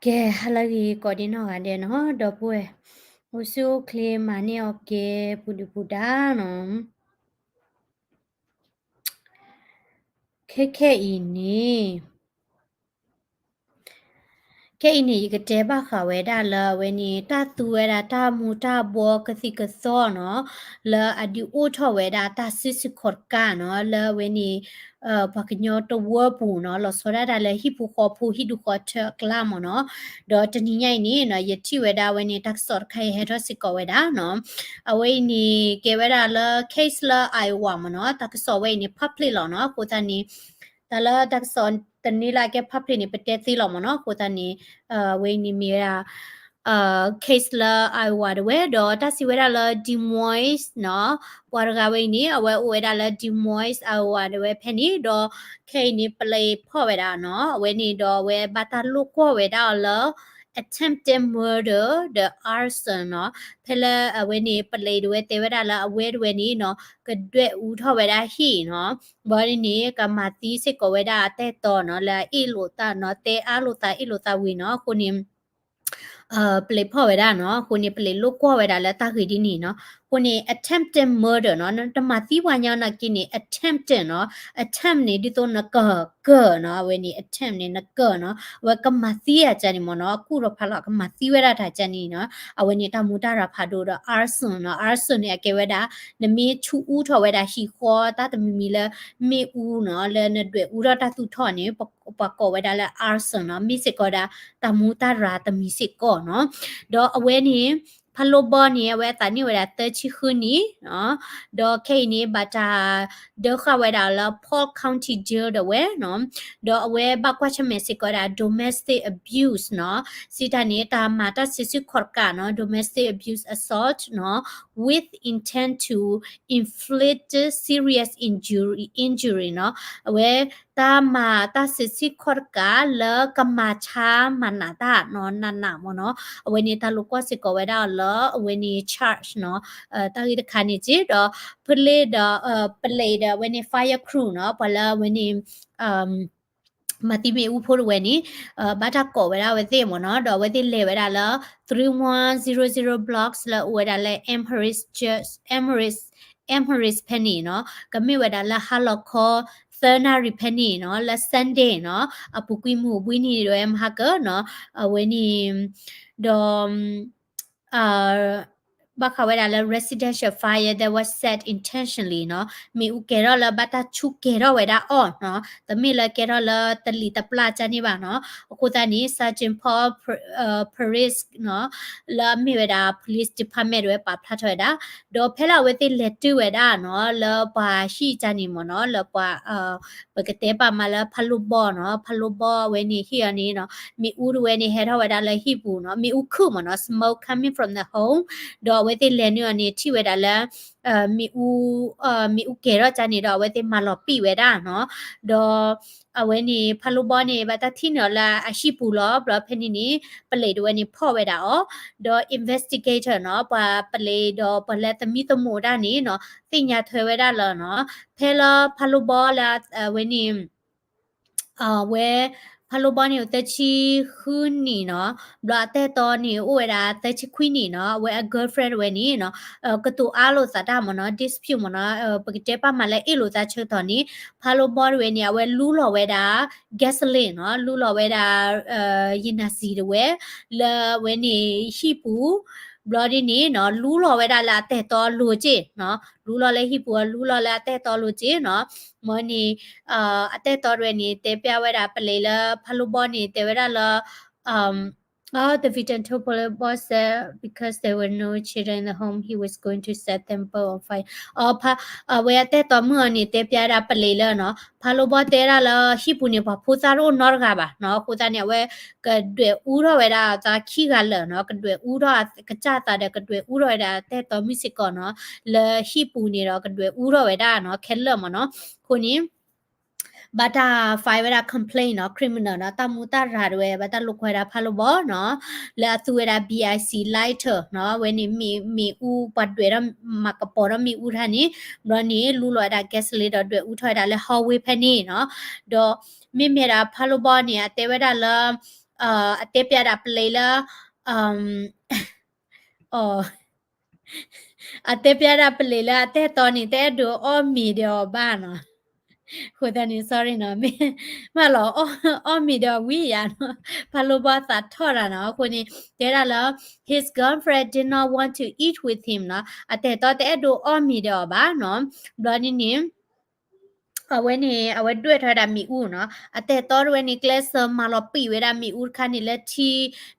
ကဲ ဟါလၢအဂ့ၤ ကိးဒံနီၢ်ဂၤဒဲးနီၤ ဒီပုၢ်ဝဲၢ် အိၣ်ဆူၣ်အိၣ်ချ့မၤန့ၢ်အီၤကဲ ပူၤဒုၣ်ပူၤဒါနီၤ ခဲခဲအံၤန့ၣ် ခဲအံၤန့ၣ် ယကတဲဘၣ်ဃးဝဲဒၣ်လၢအဝဲန့ၣ် တၢ်သူဝဲဒၣ်တၢ်မူၤတၢ်ဘှီကသံၣ်ကသီနီၤ လၢအဒုးအိၣ်ထီၣ်ဝဲဒၣ်တၢ်စုဆူၣ်ခီၣ်တကးနီၤ လၢအဝဲန့ၣ် ပှၤကညီတဝၢပူၤနီၤ လီၤဆီဒၣ်တၢ်လၢဟံၣ်ဖိဃီဖိ ဟံၣ်ဒူၣ်ဃီထၢအကျါမ့ၢ်နီၤ ဒီးတနံၤညါအံၤန့ၣ်နီၤ ယထံၣ်ဝဲဒၣ်အဝဲန့ၣ် တၢ်ကစီၣ်တခါအံၤဟဲထီၣ်စ့ၢ်ကီးဝဲဒၣ်နီၤ အဝဲအံၤန့ၣ် ကဲဝဲဒၣ်လၢ case လၢ Iowa မ့ၢ်နီၤ တၢ်ကစီၣ်ဝဲအံၤန့ၣ် public လီၤနီၤ အဃိသတးန့ၣ် တၢ်လၢတၢ်ကစီၣ်တန့ၢ်လၢအကဲ public န့ၣ် ပတဲသ့လီၤမ့ၢ်နီၤ အဃိသတးန့ၣ် အဝဲအံၤန့ၣ်မ့ၢ်ဝဲဒၣ် case လၢ Iowa တဝဲ ဒီးတၢ်စံးဝဲဒၣ်လၢ Des Moines နီၤ ပှၤတဂၤဝဲအံၤန့ၣ် အဝဲအိၣ်ဝဲဒၣ်လၢ Des Moines Iowa တဝဲဖဲန့ၣ် ဒီးခဲအံၤန့ၣ် ပလံးဖီၣ်ဝဲဒၣ်နီၤ အဝဲန့ၣ်ဒီးအဝဲဘၣ်တၢ်လိာ်ကွီၢ်ဝဲဒၣ်အီၤလၢ attempted murder ဒီး arson နီၤ ဖဲလၢအဝဲန့ၣ် ပလံးတဝဲတဲဝဲဒၣ်လၢအဝဲတဝဲန့ၣ်နီၤ ကဒွဲၣ်အူထီၣ်ဝဲဒၣ်ဟံၣ်နီၤ ဘၣ်ဒ်န့ၣ် ကမၤသံစ့ၢ်ကီးဝဲဒၣ်အတၢ်အဲၣ်တီနီၤ လၢအအ့ၣ်လိာ်သးနီၤ တဲအါလိာ်သးအ့ၣ်လိာ်သးဝံၤနီၤ အဃိန့ၣ် ပလံးဖီၣ်ဝဲဒၣ်နီၤ အဃိန့ၣ် ပလံးလိာ်ကွီၢ်ဝဲဒၣ်လၢတၢ်ဂ့ၢ်ဒ်န့ၣ်နီၤ အဃိန့ၣ် attempted murder နီၤ တမၤသံပှၤညီနာ်က့န့ၣ် attempted နီၤ attempt န့ၣ် ဒ်သိးနက ကၢၢ်နီၤ အဝဲန့ၣ် attempt န့ၣ် နကၢၢ်နီၤ အဝဲကမၤသံအကန့ၣ်မ့ၢ်နီၤ ကူၣ်ထီၣ်ဖးလီၤ ကမၤသံဝဲဒၣ်တၢ်ကန့ၣ်နီၤ အဝဲန့ၣ်တၢ်မူတၢ်ရၤဖးဒိၣ်ဒီး arson နီၤ arson န့ၣ် အကဲဝဲဒၣ် နမ့ၢ်ဆူးအူထီၣ်ဝဲဒၣ်ဟံၣ်ဃီ တၢ်တမံၤမံၤလၢမ့ၣ်အူနီၤ လၢနဒွဲၣ်အူထီၣ်တၢ်သူၣ်ထီၣ်န့ၣ် ပှၤကိးဝဲဒၣ်လၢ arson နီၤ မ့ၢ်စ့ၢ်ကီးဒၣ် တၢ်မူတၢ်ရၤတမံၤစ့ၢ်ကီးနီၤ ဒီးအဝဲန့ၣ် ဖးလိဘီန့ၣ် အဝဲအသးန့ၢ်ဝဲဒၣ်သၢဆံဃုနံၣ်နီၤ ဒီးခဲအံၤန့ၣ် ဘၣ်တၢ်ဒၢဃာ်ဝဲဒၣ်လၢ Polk County Jail ဒၣ်ဝဲနီၤ ဒီးအဝဲဘၣ်ကွၢ်ဆၢၣ်မဲာ်စ့ၢ်ကီးဒၣ် domestic abuse နီၤ စံးတၢ်န့ၣ် တၢ်မၤတၢ်စုဆူၣ်ခီၣ်တကးနီၤ domestic abuse assault နီၤ with intent to inflict serious injury injury နီၤ အဝဲတၢ်မၤတၢ်စုဆူၣ်ခီၣ်တကးလၢကမၤဆါမၤနးတၢ်နီၤ နးနးမ့ၢ်နီၤ အဝဲန့ၣ်တၢ်လိာ်ကွီၢ်စ့ၢ်ကီးဝဲဒၣ်အီၤလၢ အဝဲန့ၣ် charge နီၤ တၢ်ဂ့ၢ်တခါန့ၣ်က့ ဒီး police ဒီး police ဒီးအဝဲန့ၣ် fire crew နီၤ ပှၤလၢအဝဲန့ၣ် မၤသံမ့ၣ်အူဖိတဝဲန့ၣ် ဘၣ်တၢ်ကိးဝဲဒၣ်အဝဲသ့ၣ်မ့ၢ်နီၤ ဒီးအဝဲသ့ၣ်လဲၤဝဲဒၣ်လၢ three one zero zero blocks လၢအအိၣ်ဝဲဒၣ်လၢ Amherst Church Amherst Amherst ဖဲန့ၣ်နီၤ ကမ့ၢ်ဝဲဒၣ်လၢဟါလီၤခီ သၢနၣ်ရံၣ်ဖဲန့ၣ်နီၤ လၢ Sunday နီၤ အပူၤကွံာ်မုၢ်အိၣ်ဘှံးနံၤဒီး မဟါကၢနီၤ အဝဲန့ၣ် ဒီး ဘၣ်ဃးဝဲဒၣ်လၢ residential fire that was set intentionally နီၤ မ့ၣ်အူကဲၤထီၣ်လၢဘၣ်တၢ်ဆူးကဲၤထီၣ်ဝဲဒၣ်အီၤနီၤ တမ့ၢ်လၢကဲထီၣ်လၢတလံၤတပျၢ်ကန့ၣ်ဘၣ်နီၤ အဃိသတးန့ၣ် Sergeant Paul Perez နီၤ လၢအမ့ၢ်ဝဲဒၣ် police department တဝဲပာ်ဖျါထီၣ်ဝဲဒၣ် ဒီးဖဲလၢအဝဲသ့ၣ်လဲၤတုၤဝဲဒၣ်နီၤ လၢပှၤဟံၣ်ကန့ၣ်မ့ၢ်နီၤ လၢပှၤ ပကတဲပာ်မးလၢဖးလိဘီနီၤ ဖးလိဘီအဝဲန့ၣ်ဟံၣ်အီၤန့ၣ်နီၤ မ့ၣ်အူတဝဲန့ၣ်ဟဲထီၣ်ဝဲဒၣ်လၢဟံၣ်ပူၤနီၤ မ့ၣ်အူခုၣ်မ့ၢ်နီၤ smoke coming from the home ဒီးအဝဲသ့ၣ်လဲၤနုာ်အီၤန့ၣ် ထံၣ်ဝဲဒၣ်လၢ မ့ၣ်အူ မ့ၣ်အူကဲၤထီၣ်ကန့ၣ်ဒီး အဝဲသ့ၣ်မၤလီၤပံာ်ဝဲဒၣ်နီၤ ဒီး အဝဲန့ၣ် ဖးလိဘီန့ၣ် ဘၣ်တၢ်ထံၣ်န့ၢ်အီၤလၢအဟံၣ်ပူၤလီၤ ဘျီဖဲန့ၣ်န့ၣ် ပလံးတဝဲန့ၣ်ဖီၣ်ဝဲဒၣ်အီၤ ဒီး investigator နီၤ ပှၤပလံးဒီးပှၤလၢသမံသမိးတၢ်န့ၣ်နီၤ သ့ၣ်ညါထွဲဝဲဒၣ်လၢနီၤ ဖဲလၢဖးလိဘီလၢအဝဲန့ၣ် အဝဲ ဖးလိဘီန့ၣ်အိၣ်သၢဆံဃုနံၣ်နီၤ ဘျီအတၢ်အဲၣ်တီန့ၣ်အိၣ်ဝဲဒၣ်သၢဆံခွံနံၣ်နီၤ အဝဲအ girlfriend တဝဲန့ၣ်နီၤ ကတိၤအါလိာ်သးတၢ်မ့ၢ်နီၤ dispute မ့ၢ်နီၤ ပကတဲပာ်မးလၢအ့ၣ်လိာ်သးဆၢကတီၢ်န့ၣ် ဖးလိဘီတဝဲန့ၣ် အဝဲလူလီၤဝဲဒၣ် gasoline နီၤ လူလီၤဝဲဒၣ် ယနၢ်စံၤတဝဲ လၢအဝဲန့ၣ်ဟံၣ်ပူၤ ဘျီဒ်န့ၣ်နီၤ လူလီၤဝဲဒၣ်လၢအတၢ်အဲၣ်တီအလိၤက့ၢ်နီၤ လူလီၤလၢဟံၣ်ပူၤ လူလီၤလၢအတၢ်အဲၣ်တီအလိၤက့ၢ်နီၤ မ့ၢ်န့ၣ် အတၢ်အဲၣ်တီတဝဲန့ၣ် တဲပျးဝဲဒၣ်ပလံးလၢ ဖးလိဘီန့ၣ် တဲဝဲဒၣ်လၢ Oh, the victim told police boss that because there were no children in the home, he was going to set them both on fire. အဝဲအတၢ်အဲၣ်တီမုၣ်အီၤန့ၣ် တဲပျးဝဲဒၣ်ပလံးလၢနီၤ ဖးလိဘီတဲဒၣ်လၢဟံၣ်ပူၤန့ၣ် ပှၤဖိသၣ်တအိၣ်နီတဂၤဘၣ်နီၤ အဃိသတးန့ၣ် အဝဲကဒွဲၣ်အူထီၣ်ဝဲဒၣ်အသးခံဂၤလၢာ်နီၤ ကဒွဲၣ်အူထီၣ် ကစၢ်သးဒီးကဒွဲၣ်အူထီၣ်ဝဲဒၣ်တၢ်အဲၣ်တီမုၣ်စ့ၢ်ကီးနီၤ လၢဟံၣ်ပူၤန့ၣ်ဒီးကဒွဲၣ်အူထီၣ်ဝဲဒၣ်နီၤ ခဲလၢာ်မ့ၢ်နီၤ အဃိန့ၣ် ဘၣ်တၢ် file ဝဲဒၣ် complaint နီၤ criminal နီၤ တၢ်မူတၢ်ရၤတဝဲ ဘၣ်တၢ်လိာ်ကွဲဒၣ်ဖးလိဘီနီၤ လၢအသူဝဲဒၣ် B I C lighter နီၤ အဝဲန့ၣ်မ့ၣ်အူ ပှၤဒွဲၣ်ထီၣ်မၤကပီၤထီၣ်မ့ၣ်အူတခါန့ၣ် ဘျီန့ၣ် လူလီၤဝဲဒၣ် gasoline ဒီးဒွဲၣ်အူထီၣ်ဝဲဒၣ်လၢ hallway ဖဲန့ၣ်နီၤ ဒီးမ့မ့ၢ်ဒၣ်ဖးလိဘီန့ၣ် အတဲဝဲဒၣ်လၢ အတဲပျးဒၣ်ပလံၤလၢ အတဲပျးဒၣ်ပလံၤလၢအတၢ်အဲၣ်တီန့ၣ် တအဲၣ်ဒိးအီၣ်မ့ၤဒီးအီၤဘၣ်နီၤ. အဃိသတးန့ၣ် sorry နီၤ, မ့ၢ်လီၤ အီၣ်မ့ၤဒီးဝံယၤနီၤ, ဖးလိဘီသးထီၣ်တၢ်နီၤ. အဃိန့ၣ် တဲဒၣ်လၢ his girlfriend did not want to eat with him နီၤ, အတၢ်အဲၣ်တီတအဲၣ်ဒိးအီၣ်မ့ၤဒီးအီၤဘၣ်နီၤ. ဘျီဒ်န့ၣ် အဝဲန့ၣ် အဝဲဒွဲၣ်ထီၣ်ဝဲဒၣ်မ့ၣ်အူနီၤ, အတၢ်အဲၣ်တီတဝဲန့ၣ် ကျဲးစၢးမၤလီၤပံာ်ဝဲဒၣ်မ့ၣ်အူတခါန့ၣ်လၢထံ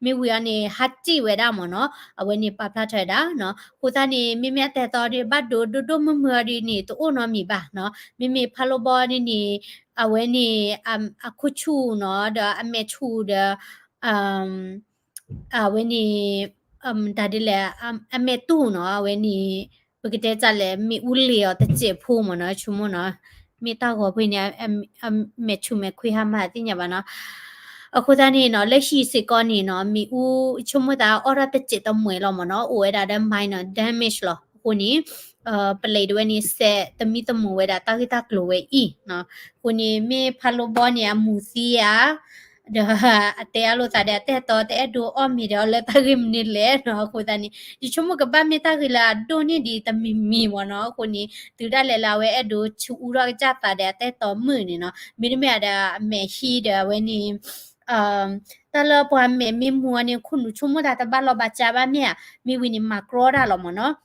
မ့ၢ်ဝံၤအီၤန့ၣ် ဟးတံၢ်ဝဲဒၣ်မ့ၢ်နီၤ, အဝဲန့ၣ်ပာ်ဖျါထီၣ်ဝဲဒၣ်နီၤ. အဃိသတးန့ၣ် မ့မ့ၢ်အတၢ်အဲၣ်တီဒ်ဘၣ်ဒိဒိၣ်ဒိၣ်မုၢ်မုၢ်အီၤဒ်န့ၣ် တအိၣ်နီတမံၤဘၣ်နီၤ. မ့မ့ၢ်ဖးလိဘီဒ်န့ၣ် အဝဲန့ၣ် အခိၣ်ဆူၣ်နီၤ ဒီးအမဲာ်ဆူၣ်ဒီး အဝဲန့ၣ် တၢ်ဒ်လဲၣ် အမဲာ်တူၢ်နီၤ အဝဲန့ၣ် ပကတဲတၢ်လဲၣ် မ့ၣ်အူလ့ၤအီၤတစဲးဖိမ့ၢ်နီၤ ဆိကမိၣ်နီၤ, မ့ၢ်တၢ်ဂီၤဖဲန့ၣ် အမဲာ်ဆူၣ်မဲာ်ခွံဟါမၢ်သ့ၣ်ညါဘၣ်နီၤ. အဃိသတးန့ၣ်နီၤ လၢဟံၣ်စ့ၢ်ကီးန့ၣ်နီၤ မ့ၣ်အူဆိကမိၣ်သးအီၣ်ထီၣ်တစဲးတမှဲာ်လီၤမ့ၢ်နီၤ အိၣ်ဝဲဒၣ်ဒီး minor damage လီၤ. အဃိန့ၣ် ပလံၤတဝဲန့ၣ် စဲးသမံသမိးဝဲဒၣ်တၢ်ဂ့ၢ်တၢ်ကျိၤဝဲအံၤနီၤ. အဃိန့ၣ် မ့ၢ်ဖးလိဘီန့ၣ် အမူၤသံဧါ ဒီးအတဲအလိာ်သးဒီး အတၢ်အဲၣ်တီတအဲၣ်ဒိးအီၣ်မ့ၤဒီးအီၤလၢတၢ်ဂ့ၢ်မနုၤလဲၣ်နီၤ. အဃိသတးန့ၣ် ယဆိကမိၣ်ကဘၣ်မ့ၢ်တၢ်ဂ့ၢ်လၢအဒိၣ်န့ၢ်ဒံးတမံၤမံၤမ့ၢ်နီၤ. အဃိန့ၣ် တုၤဒၣ်လဲာ်လၢအဝဲအဲၣ်ဒိးဆူးအူထီၣ်ကစၢ်သးဒီးအတၢ်အဲၣ်တီမုာ်န့ၣ်နီၤ မ့တမ့ၢ်ဒီးအမဲာ်ဟံးဒီးအဝဲန့ၣ် တၢ်လၢပှၤမဲာ်မ့ၢ်မူၤအီၤန့ၣ် ခိၣ်နူာ်ဆိကမိၣ်တၢ်တဘၣ်လီၤဘၣ်စၢ်ဘၣ်မ့ၢ်ဧါ, မ့ၢ်ဝံၤန့ၣ်မၤကြီတၢ်လီၤမ့ၢ်နီၤ.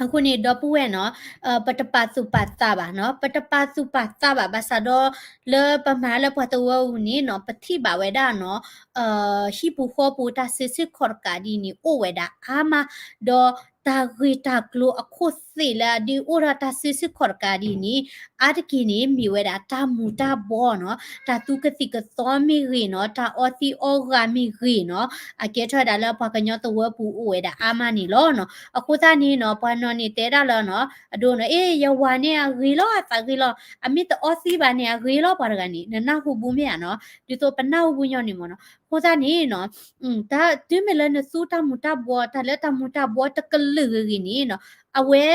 အဃိန့ၣ် ဒီပုၢ်ဝဲၢ်နီၤ ပတပာ်သူၣ်ပာ်သးဘၣ်နီၤ, ပတပာ်သူၣ်ပာ်သးဘၣ် ဘၣ်ဆၣ်ဒီး လၢပမၤလၢပှၤသဝီပူၤန့ၣ်နီၤ ပထံၣ်ဘၣ်ဝဲဒၣ်နီၤ ဟံၣ်ပူၤဃီပူၤတၢ်စုဆူၣ်ခီၣ်တကးဒ်န့ၣ် အိၣ်ဝဲဒၣ်အါမး, ဒီးတၢ်ဂ့ၢ်တၢ်ကျိၤအခိၣ်သ့ၣ်လၢအဒုးအိၣ်ထီၣ်တၢ်စုဆူၣ်ခီၣ်တကးဒ်န့ၣ် အါတက့ၢ်န့ၣ် မ့ၢ်ဝဲဒၣ်တၢ်မူၤတၢ်ဘှီးနီၤ, တၢ်သူကသံၣ်ကသီမ့ၢ်ဂ့ၤနီၤ, တၢ်အီသံးအီဂၤမ့ၢ်ဂ့ၤနီၤ, အကဲထီၣ်ဝဲဒၣ်လၢပှၤကညီသဝီပူၤအိၣ်ဝဲဒၣ်အါမးန့ၣ်လီၤနီၤ. အဃိသတးန့ၣ်နီၤ ပှၤနီၢ်န့ၣ်တဲဒၣ်လၢနီၤ အဒိနီၤ အ့ ယဝၤန့ၣ်အဂ့ၤလီၤ အသးဂ့ၤလီၤ, အမ့ၢ်တအီသံးဘၣ်န့ၣ် အဂ့ၤလီၤပှၤတဂၤန့ၣ် နနၢ်ဟူဘူးမ့ၢ်ဧါနီၤ, ဒ်သိးပနၢ်ဟူဘူးညီန့ၣ်မ့ၢ်နီၤ. အဃိသတးန့ၣ်နီၤ တၢ်တုၤမ့ၢ်လၢနသူတၢ်မူၤတၢ်ဘှီး တၢ်လၢတၢ်မူၤတၢ်ဘှီးတကလုာ်ဂ့ၤဂ့ၤန့ၣ်နီၤ အဝဲ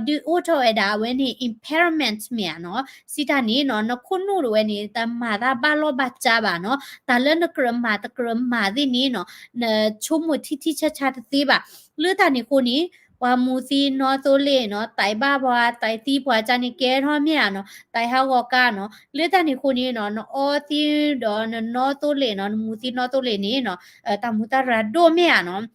ဒုးအိၣ်ထီၣ်ဝဲဒၣ်အဝဲန့ၣ် impairment မ့ၢ်ဧါနီၤ, စံးတၢ်န့ၣ်နီၤ နခိၣ်နူာ်တဝဲန့ၣ် တမၤတၢ်ဘၣ်လီၢ်ဘၣ်စးဘၣ်နီၤ, တၢ်လၢနကြၢးမၤတကြၢးမၤသ့ၣ်န့ၣ်နီၤ နဆိကမိၣ်ထံထံဆးဆးတသ့ဘၣ်. လၢတၢ်န့ၣ်အဃိန့ၣ် ပှၤမူၤသံနီၣ်သိလ့ၣ်နီၤ သးဘၣ်ပှၤသးသံပှၤကန့ၣ် ကဲထီၣ်မ့ၢ်ဧါနီၤ သးဟးဂီၤကါနီၤ. လၢတၢ်န့ၣ်အဃိန့ၣ်နီၤ နအီသံးဒီးနနီၣ်သိလ့ၣ်နီၤ နမူၤသံနီၣ်သိလ့ၣ်န့ၣ်နီၤ တၢ်မူၤတၢ်ရၤဒိၣ်မ့ၢ်ဧါနီၤ.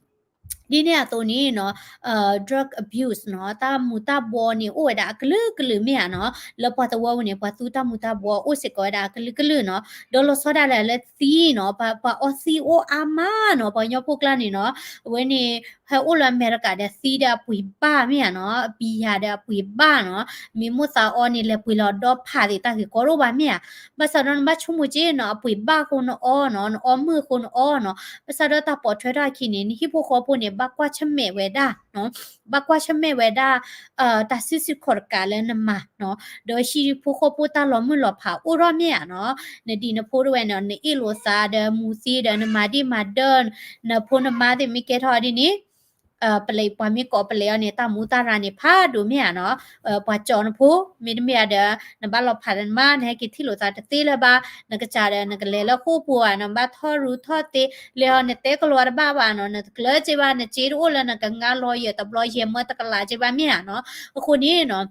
ဒ်န့ၣ်အသိးန့ၣ်နီၤ drug abuse နီၤ တၢ်မူၤတၢ်ဘှီးန့ၣ် အိၣ်ဝဲဒၣ်အကလုာ်ကလုာ်မ့ၢ်ဧါနီၤ. လၢပှၤသဝီပူၤန့ၣ် ပှၤသူတၢ်မူၤတၢ်ဘှီးအိၣ်စ့ၢ်ကီးဝဲဒၣ်အကလုာ်ကလုာ်နီၤ. ဒီးလီၤဆီဒၣ်လဲာ်လၢသံးနီၤ ပှၤအီသံးအိၣ်အါမးနီၤ ပှၤကညီဖိကျါန့ၣ်နီၤ. အဝဲန့ၣ် ဟဲအိၣ်လၢအမဲရကၤဒီးသံးဒီးအပှ့ၤဘၣ်မ့ၢ်ဧါနီၤ ဘံယၤဒီးအပှ့ၤဘၣ်နီၤ. မ့ၢ်မိၣ်သးအီန့ၣ် လဲၤပှ့ၤလီၤဒီဖးသ့ၣ်တၢ်ဂ့ၢ်ကီတအိၣ်ဘၣ်မ့ၢ်ဧါ. ဘၣ်ဆၣ်ဒီးနဘၣ်ဆိကမိၣ်က့နီၤ အပှ့ၤဘၣ်အဃိနအီနီၤ နအီမုၢ်အဃိနအီနီၤ. ဘၣ်ဆၣ်ဒီးတၢ်ပိာ်ထွဲထီၣ်အခံန့ၣ် နဟံၣ်ဖိဃီဖိန့ၣ် ဘၣ်ကွၢ်ဆၢၣ်မဲာ်ဝဲဒၣ် ဘၣ်ကွၢ်ဆၢၣ်မဲာ်ဝဲဒၣ် တၢ်စုဆူၣ်ခီၣ်တကးလၢနမၤနီၤ. ဒီးဟံၣ်ဖိဃီဖိတၢ်လီၤမုၢ်လီၤဖးအိၣ်ထီၣ်မ့ၢ်ဧါနီၤ. နဒံးနဖိတဝဲန့ၣ် နအ့ၣ်လိာ်သးဒီးမူၤသံးဒီးနမၤဒံၣ်မၤဒၢၣ် နဖိနမါသ့ၣ်မ့ၢ်ကဲထီၣ်ဒ်န့ၣ် ပလံးပှၤမ့ၢ်ကိးပလံးအီၤန့ၣ် တၢ်မူတၢ်ရၤန့ၣ် ဖးဒိၣ်မ့ၢ်ဧါနီၤ. ပှၤကၠီနဖိ မ့တမ့ၢ်ဒီး နဘၣ်လီၤဖးဒီးနမါ နဟဲက့ၤထံၣ်လိာ်သးတသ့လၢၤဘၣ်. နကစၢ်ဒီး နကလဲၤလၢဃိာ်ပူၤဧါ နဘၣ်ထီၣ်ရူထီၣ်သ့ လဲၤဟီ နတဲကလီၤတဘၣ်ဘၣ်နီၤ. နတကျၢၤစ့ဘၣ် နစ့တအိၣ်လၢနကငါလီၤ ယဲၢ်တဘျီယဲၢ်မၢတကလးစ့ဘၣ်မ့ၢ်ဧါနီၤ. အဃိန့ၣ်နီၤ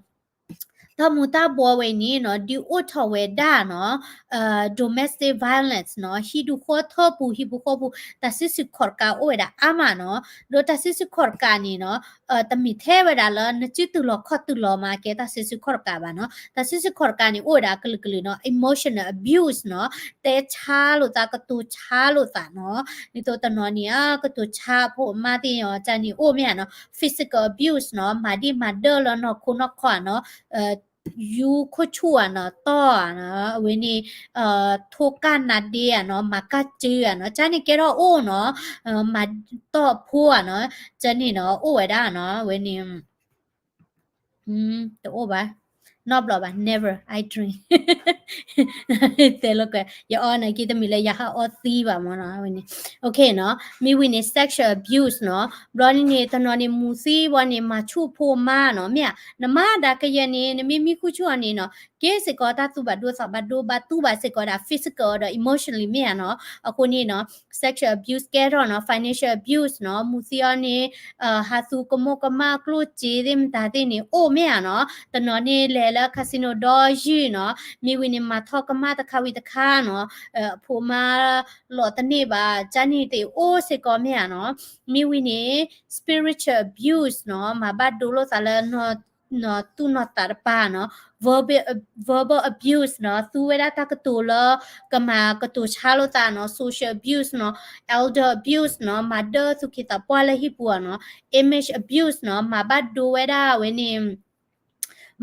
တၢ်မူၤတၢ်ဘှီးဝဲန့ၣ်နီၤ ဒုးအိၣ်ထီၣ်ဝဲဒၣ်နီၤ domestic violence နီၤ ဟံၣ်ဒူၣ်ဃီထၢပူၤ ဟံၣ်ဖိဃီဖိ တၢ်စုဆူၣ်ခီၣ်တကးအိၣ်ဝဲဒၣ်အါမးနီၤ. ဒီးတၢ်စုဆူၣ်ခီၣ်တကးန့ၣ်နီၤ တမ့ၢ်ထဲဝဲဒၣ်လၢ နစုတုၤလီၤခီၣ်တုၤလီၤမၤကဲတၢ်စုဆူၣ်ခီၣ်တကးဘၣ်နီၤ. တၢ်စုဆူၣ်ခီၣ်တကးန့ၣ် အိၣ်ဝဲဒၣ်အကလုာ်ကလုာ်နီၤ emotional abuse နီၤ တဲဆါလိာ်သး ကတိၤဆါလိာ်သးနီၤ. ဒ်သိးတနီၤန့ၣ် ကတိၤဆါအဖိအမါသ့ၣ်နီၤ ကန့ၣ်အိၣ်မ့ၢ်ဧါနီၤ physical abuse နီၤ မၤဒံၣ်မၤဒၢၣ်လၢနီၢ်ခိနီၢ်ခီဧါနီၤ ယူခိၣ်ဆူၣ်ဧါနီၤ တီၢ်ဧါနီၤ အဝဲန့ၣ် ထိၣ်ကၢ်နါဒ့ဧါနီၤ မၤကၢ်စၢၤဧါနီၤ ကန့ၣ်ကဲထီၣ်အိၣ်နီၤ မၤတီၢ်ဖိဧါနီၤ ကန့ၣ်နီၤ အိၣ်ဝဲဒၣ်နီၤ အဝဲန့ၣ် တအိၣ်ဘၣ် နီတဘျီဘၣ် never I drink တဲလီၤကွဲး ယအီနာ်က့တမ့ၢ်လၢယဟးအီသံဘၣ်မ့ၢ်နီၤ, ဝဲန့ၣ် okay နီၤ, မ့ၢ်ဝံၤန့ၣ် sexual abuse နီၤ, ဘျီန့ၣ်န့ၣ် တနီၤန့ၣ် မူၤသံဝံၤန့ၣ် မၤဆူၣ်ဖိမါနီၤ, မ့ၢ်ဧါ, နမၤဒၣ်ကယဲၢ်န့ၣ် နမ့ၢ်မံဃုာ်ဆူၣ်အီၤန့ၣ်နီၤ, ကဲစ့ၢ်ကီးတၢ်သူၣ်ဘၣ်ဒိသးဘၣ်ဒိ ဘၣ်သူၣ်ဘၣ်စ့ၢ်ကီးဒၣ် physical ဒီး emotionally မ့ၢ်ဧါနီၤ, အဃိန့ၣ်နီၤ sexual abuse ကဲထီၣ်နီၤ, financial abuse နီၤ, မူၤသံအီၤန့ၣ် ဟးသူကမိၣ်ကမၣ်ကျိၣ်စ့သ့ၣ်မတၤသ့ၣ်န့ၣ် အိၣ်မ့ၢ်ဧါနီၤ, တနီၤန့ၣ်လဲၤလၢ casino ဒီယုၢ်နီၤ, မ့ၢ်ဝံၤန့ၣ် မၤထီၣ်ကမၣ်တခါဝံၤတခါနီၤ, အဖိမါလီၤတန့ၢ်ဘၣ် ကန့ၣ်သ့ၣ်အိၣ်စ့ၢ်ကီးမ့ၢ်ဧါနီၤ, မ့ၢ်ဝံၤန့ၣ် spiritual abuse နီၤ, မၤဘၣ်ဒိလိာ်သးလၢ နီၤ သူၣ်နီၤသးတပၤနီၤ, verbal, verbal abuse နီၤ, သူဝဲဒၣ်တၢ်ကတိၤလၢ ကမၤကတိၤဆါလိာ်သးနီၤ, social abuse နီၤ, elder abuse နီၤ, မၤဒၢသူၣ်က့သးပှၢ်လၢဟံၣ်ပူၤအီၤနီၤ, image abuse နီၤ, မၤဘၣ်ဒိဝဲဒၣ်ဝဲန့ၣ်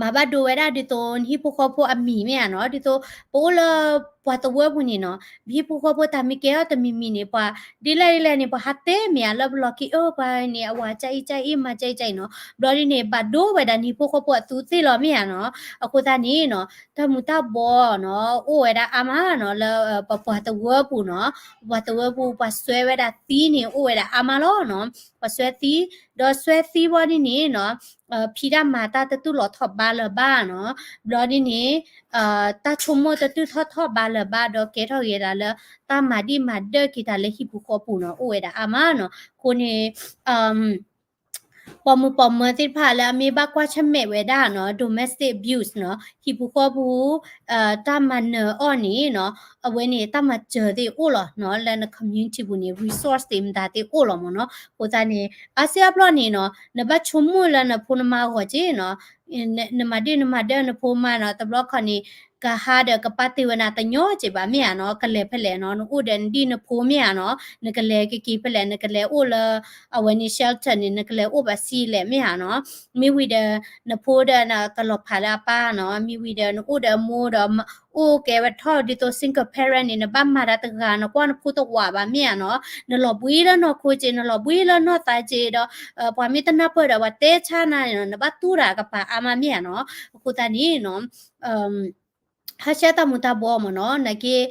မၤဘၣ်ဒိဝဲဒၣ်ဒ်သိးနဟံၣ်ဖိဃီဖိအမံၤမ့ၢ်ဧါနီၤ, ဒ်သိးပအိၣ်လၢပှၤသဝီပူၤန့ၣ်နီၤ, ပဟံၣ်ဖိဃီဖိတၢ်မ့ၢ်ကဲထီၣ်တမံၤမံၤန့ၣ် ပှၤဒ်လဲၣ်ဒ်လဲၣ်န့ၣ် ပှၤဟးတဲမ့ၢ်ဧါလၢပလီၢ်ခံ အၢ ပှၤန့ၣ် အဝၤကအံၤကအံၤ မၤကအံၤကအံၤနီၤ, ဘျီဒ်န့ၣ် ဘၣ်ဒိဝဲဒၣ်နဟံၣ်ဖိဃီဖိအသူးသ့ၣ်လီၤမ့ၢ်ဧါနီၤ, အဃိသတးန့ၣ်နီၤ တၢ်မူၤတၢ်ဘှီးနီၤ အိၣ်ဝဲဒၣ်အါမးနီၤ လၢပပှၤသဝီပူၤနီၤ, ပပှၤသဝီပူၤ ပှၤစွဲဝဲဒၣ်သံန့ၣ် အိၣ်ဝဲဒၣ်အါမးလီၤနီၤ, ပှၤစွဲသံ, ဒီးစွဲသံဘျီဒ်န့ၣ်နီၤ ဖံးတၢ်မၤတၢ်တတူၢ်လိာ်ထီၣ်ဘးလၢၤဘၣ်နီၤ, ဘျီဒ်န့ၣ် တၢ်ဆိကမိၣ်တတူၢ်ထီၣ်ထီၣ်ဘးလၢၤဘၣ် ဒီးကဲထီၣ်က့ၤဒၣ်လၢ တၢ်မၤဒံၣ်မၤဒၢၣ်က့ၤတၢ်လၢဟံၣ်ပူၤဃီပူၤနီၤ အိၣ်ဝဲဒၣ်အါမးနီၤ, အဃိန့ၣ် ပိာ်မုၣ်ပိာ်မၢၤသ့ၣ်တဖၣ်လၢအမ့ၢ်ဘၣ်ကွၢ်ဆၢၣ်မဲာ်ဝဲဒၣ်နီၤ domestic abuse နီၤ ဟံၣ်ပူၤဃီပူၤ တၢ်မၤနၢၤအီၤန့ၣ်နီၤ အဝဲန့ၣ်တၢ်မၤစၢၤသ့ၣ်အိၣ်လီၤနီၤ လၢန community ပူၤန့ၣ် resource သ့ၣ်မတၤသ့ၣ်အိၣ်လီၤမ့ၢ်နီၤ, အဃိသတးန့ၣ် အါစုအါဘျီန့ၣ်နီၤ နဘၣ်ဆိကမိၣ်လၢနဖိနမါအဂီၢ်က့နီၤ နမၤဒံၣ်နမၤဒၢၣ်နဖိမါနီၤ တဘျီခီန့ၣ် ကဟါဒီးကပာ်တ့ၢ်ဝဲနၤတညီက့ဘၣ်မ့ၢ်ဧါနီၤ ကလဲၤဖဲလဲၣ်နီၤ နအိၣ်ဒီးနဒံၣ်နဖိမ့ၢ်ဧါနီၤ နကလဲၤကက့ၤဖဲလဲၣ် နကလဲၤအိၣ်လၢ အဝဲန့ၣ် shelter န့ၣ် နကလဲၤအိၣ်ဘၣ်ဆံးလဲၣ်မ့ၢ်ဧါနီၤ, မ့ၢ်ဝံၤဒီး နဖိဒီးနကလီၤဖးလၢအပၢ်နီၤ မ့ၢ်ဝံၤဒီးနအိၣ်ဒီးအမိၢ်ဒီး အိၣ်ကဲဝဲထီၣ်ဒ်သိး single parent န့ၣ် နဘၣ်မၤတၢ်တဂၤ နကွၢ်နဖိတဝးဘၣ်မ့ၢ်ဧါနီၤ, နလီၤဘှံးလၢနီၢ်ခိက့ နလီၤဘှံးလၢနီၢ်သးက့ဒီး ပှၤမ့ၢ်တနၢ်ပၢၢ်ဒီးပှၤတဲဆါနၤန့ၣ်နီၤ နဘၣ်တူၢ်တၢ်ကပၤအါမးမ့ၢ်ဧါနီၤ, အဃိသတးန့ၣ်နီၤ ဟါဆှဲတၢ်မူၤတၢ်ဘှီမ့ၢ်နီၤ နာ်က့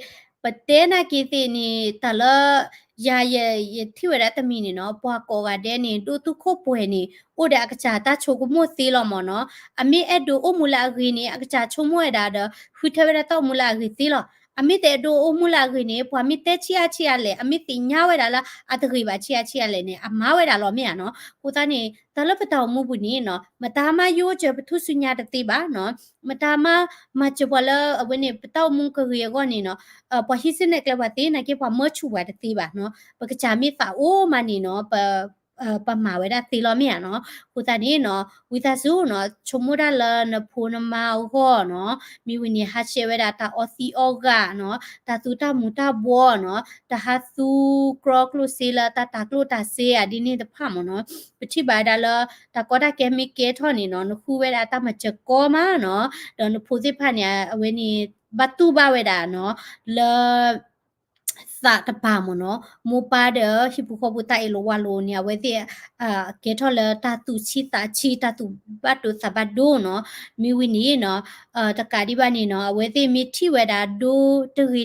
ပတဲနာ်က့သ့ၣ်န့ၣ် တၢ်လၢ ယၤယထံၣ်ဝဲဒၣ်တမံၤန့ၣ်နီၤ ပှၤကိးဂၤဒဲးန့ၣ် ဒိၣ်တုာ်ခိၣ်ပှဲၤန့ၣ် အိၣ်ဒီးအကစၢ်တၢ်ဆိကမိၣ်သ့လီၤမ့ၢ်နီၤ, အမ့ၢ်အဲၣ်ဒိးအိၣ်မူလၢအဂ့ၤန့ၣ် အကစၢ်ဆိကမိၣ်ဝဲဒၣ်ဒီး ဃုထၢဝဲဒၣ်တၢ်အိၣ်မူလၢအဂ့ၤသ့လီၤ, အမ့ၢ်တအဲၣ်ဒိးအိၣ်မူလၢအဂ့ၤန့ၣ် ပှၤမ့ၢ်တဲဆံးအါဆံးအါလဲၣ် အမ့ၢ်သ့ၣ်ညါဝဲဒၣ်လၢအတဂ့ၤဘၣ်ဆံးအါဆံးအါလဲၣ်န့ၣ် အမၤဝဲဒၣ်လီၤမ့ၢ်ဧါနီၤ, အဃိသတးန့ၣ် တၢ်လၢပတၢ်အိၣ်မူပူၤန့ၣ်နီၤ မတၤမးယိကၢၤပထူၣ်စုညါတသ့ဘၣ်နီၤ, မတၤမးမၤစၢၤပှၤလၢအဝဲန့ၣ် ပတၢ်အိၣ်မူကဂ့ၤအဂီၢ်န့ၣ်နီၤ, ပှၤဟံးစုနဲၣ်ကျဲပှၤသ့ နာ်က့ပှၤမၢဆူၣ်ပှၤတသ့ဘၣ်နီၤ, ပကစၢ်မ့ၢ်သးအိၣ်မးန့ၣ်နီၤ ပ ပမၤဝဲဒၣ်သ့လီၤမ့ၢ်ဧါနီၤ, အဃိသတးန့ၣ်နီၤ ဝံသးစူၤနီၤ ဆိကမိၣ်တၢ်လၢနဖိနမါအဂီၢ်နီၤ, မ့ၢ်ဝံၤန့ၣ် ဟးဆှဲးဝဲဒၣ်တၢ်အီသံးအီဂၤနီၤ, တၢ်သူတၢ်မူၤတၢ်ဘှီးနီၤ, တၢ်ဟးသူကြီကျိၣ်စ့လၢတၢ်တၤကျိၣ်တၤစ့ဧါ ဒ်န့ၣ်တဖၣ်မ့ၢ်နီၤ, ပထံၣ်ဘၣ်ဝဲဒၣ်လၢ တၢ်ကီတၢ်ခဲမ့ၢ်ကဲထီၣ်န့ၣ်နီၤ နဃုဝဲဒၣ်တၢ်မၤစၢၤကီမးနီၤ, ဒီးနဖိသ့ၣ်တဖၣ်န့ၣ် အဝဲန့ၣ် ဘၣ်တူၢ်ဘၣ်ဝဲဒၣ်နီၤ လၢ သးတပၤမ့ၢ်နီၤ, မိၢ်ပၢ်ဒီးဟံၣ်ဖိဃီဖိတၢ်အ့ၣ်လိာ်ဝါလိာ်န့ၣ် အဝဲသ့ၣ် ကဲထီၣ်လၢတၢ်သူၣ်ဆံးသးဆံး တၢ်သူၣ်ဘၣ်ဒိသးဘၣ်ဒိနီၤ, မ့ၢ်ဝံၤန့ၣ်နီၤ တကးဒံးဘၣ်န့ၣ်နီၤ အဝဲသ့ၣ်မ့ၢ်ထံၣ်ဝဲဒၣ် ဒိ တဂ့ၤ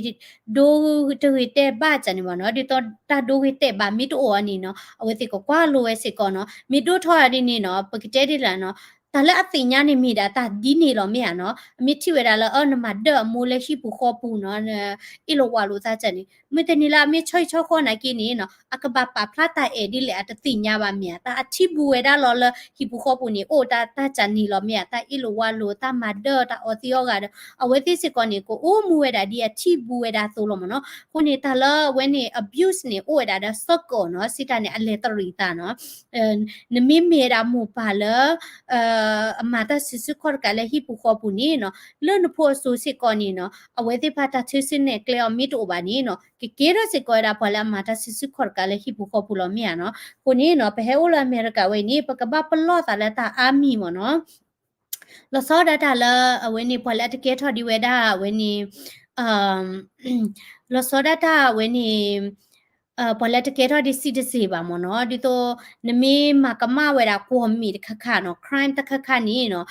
တဲာ်ဘၣ်ကန့ၣ်မ့ၢ်နီၤ, ဒ်သိးတၢ်ဒိဂ့ၤတဲာ်ဘၣ်မ့ၢ်တအိၣ်အီၤန့ၣ်နီၤ အဝဲသ့ၣ်ကကွၢ်လိဝဲစ့ၢ်ကီးနီၤ, မ့ၢ်ဒိၣ်ထီၣ်ဒ်န့ၣ်နီၤ ပကတဲဒ်လဲၣ်နီၤ တၢ်လၢအသ့ၣ်ညါန့ၣ်မ့ၢ်ဒၣ်တၢ်ဒ်န့ၣ်လီၤမ့ၢ်ဧါနီၤ, အမ့ၢ်ထံၣ်ဝဲဒၣ်လၢ အၢ နမၤဒၢၣ်အမိၢ်လၢဟံၣ်ပူၤဃီပူၤနီၤ အ့ၣ်လိာ်ဝါလိာ်သးကန့ၣ် မုၢ်တနံၤလၢအမ့ၢ်ဆီဟံၣ်ဆီဃီနာ်က့န့ၣ်နီၤ အကဘၣ်ပာ်ဖျါတၢ်အဲၣ်ဒ်လဲၣ်အတသ့ၣ်ညါဘၣ်မ့ၢ်ဧါ, တၢ်အထံၣ်ဘူးဝဲဒၣ်လီၤလၢဟံၣ်ပူၤဃီပူၤန့ၣ် အိၣ်တၢ်တၢ်ကန့ၣ်လီၤမ့ၢ်ဧါ, တၢ်အ့ၣ်လိာ်ဝါလိာ် တၢ်မၤဒၢၣ် တၢ်အီသံးအီဂၤဒီး အဝဲသ့ၣ်စ့ၢ်ကီးန့ၣ် ကအိၣ်မူဝဲဒၣ်ဒ်အထံၣ်ဘူးဝဲဒၣ်အသိးလီၤမ့ၢ်နီၤ, အဃိန့ၣ် တၢ်လၢအဝဲန့ၣ် abuse န့ၣ် အိၣ်ဝဲဒၣ်ဒီး circle နီၤ, စံးတၢ်န့ၣ် အလဲၤတရံးသးနီၤ နမ့မ့ၢ်ဝဲဒၣ်မိၢ်ပၢ်လၢ အမၤတၢ်စုဆူၣ်ခီၣ်တကးလၢဟံၣ်ပူၤဃီပူၤန့ၣ်နီၤ, လၢနဖိအစိၤစ့ၢ်ကီးန့ၣ်နီၤ အဝဲသ့ၣ်တဖၣ်တၢ်ထုးစုနဲၣ်ကျဲအီၤမ့ၢ်တအိၣ်ဘၣ်န့ၣ်နီၤ ကကဲထီၣ်စ့ၢ်ကီးဝဲဒၣ်ပှၤလၢအမၤတၢ်စုဆူၣ်ခီၣ်တကးလၢဟံၣ်ပူၤဃီပူၤလီၤမ့ၢ်ဧါနီၤ, အဃိန့ၣ်နီၤ ပဟဲအိၣ်လၢအမဲရကၤဝဲအံၤန့ၣ် ပကဘၣ်ပလီၢ်သးလၢတၢ်အါမံၤမ့ၢ်နီၤ လီၤဆီဒၣ်တၢ်လၢအဝဲန့ၣ် ပှၤလၢအတကဲထီၣ်ဒံးဝဲဒၣ်အဝဲန့ၣ် လီၤဆီဒၣ်တၢ်အဝဲန့ၣ် ပှၤလၢတကဲထီၣ်ဒ် citizen ဘၣ်မ့ၢ်နီၤ, ဒ်သိး နမ့ၢ်မၤကမၣ်ဝဲဒၣ်ကွီၢ်မ့ၢ်တခါခါနီၤ, crime တခါခါန့ၣ်နီၤ,